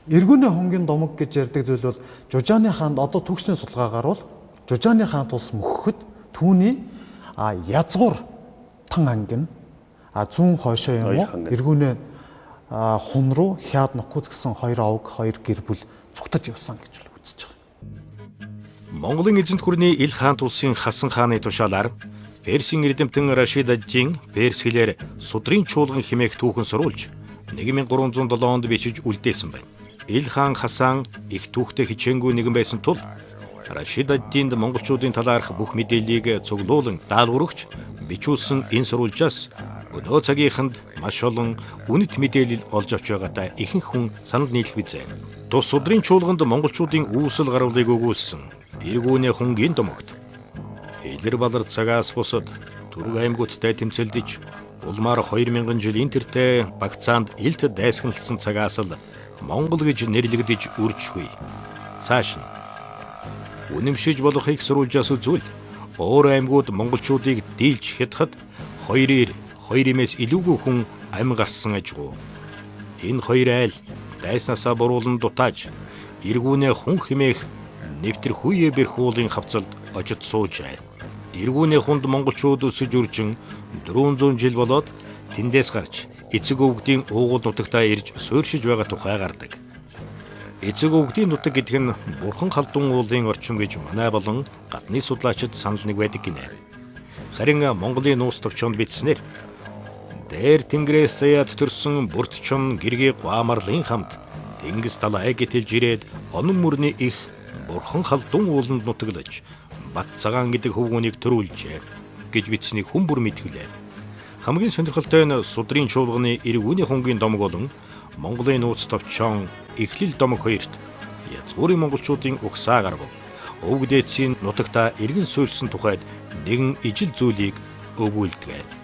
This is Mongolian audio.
Эргүүнээ хунгийн домог гэж ярьдаг зүйл бол Жужааны хаанд одоо төгсний судалгаагаар бол Жужааны хаант улс мөхөхөд түүний язгуур тан анги нь зүүн хойшоо юм уу эргүүнээ хун руу Хяад Нукуз гэсэн хоёр овг, хоёр гэр бүл цугтаж явсан гэж л үзэж байгаа. Монголын эзэнт гүрний Ил хаант улсын Хасан хааны тушаалаар Персийн эрдэмтэн Рашид ад-дин перс хэлээр судрын чуулган хэмээх түүхэн сурвалж 1307 онд бичиж үлдээсэн байна. Ил хаан Хасан их түүхтэй хичээнгүй нэгэн байсан тул Рашид ад-динд монголчуудын талаарх бүх мэдээллийг цуглуулан даалгавар өгч бичүүлсэн энэ сурвалжаас өнөө цагийнханд маш олон үнэт мэдээлэл олж авч байгаатай ихэнх хүн санал нийлэх бизээ. Тус судрын чуулганд монголчуудын үүсэл гарвалыг өгүүлсэн Эргүүнээ хунгийн домогт Илэр балар цагаас бусад Түрэг аймагуудтай тэмцэлдэж улмаар 2000 жилийн тэртээ багцаанд илт дайсагналсан цагаас л Монгол гэж нэрлэгдэж үржихгүй. Цааш нь үнэмшиж болох их сурвалжаас үзвэл өөр аймагуд монголчуудыг дийлж хятахад 2 2 имээс илүүгүй хүн амь гарсан ажгүй. Энэ хоёр айл дайснаасаа буруулан дутааж эргүүнээ хүн хэмээх нэвтэр хүйе бэрх уулын хавцалд очид суужээ. Эргүүнээ хунд монголчууд өсөж үржин 400 жил болоод тэндээс гарч эцэг өвгдийн уугуул нутагтаа ирж суурьшиж байгаа тухай гардаг. Эцэг өвгдийн нутаг гэдэг нь Бурхан халдун уулын орчин гэж манай болон гадны судлаачид санал нэг байдаг гинэ. Харин Монголын нууц товчоонд бичснээр дээр тэнгэрээс заяад төрсөн бүрт чон гэргий гуамарлын хамт тэнгис далай гэтэлж ирээд онон мөрний их Бурхан халдун ууланд нутаглаж Бат цагаан гэдэг хөвгүүнийг төрүүлжээ гэж бичсэнийг хүн бүр мэдгэлээ. Хамгийн сонирхолтой нь судрын чуулганы эргүүний хунгийн домог болон Монголын нууц товчоон эхлэл домог хоёрт язгуурын монголчуудын угсаа гарвал өвөг дээдсийн нутагтаа иргэн суурьсан тухайд нэгэн ижил зүйлийг өгүүлдэг.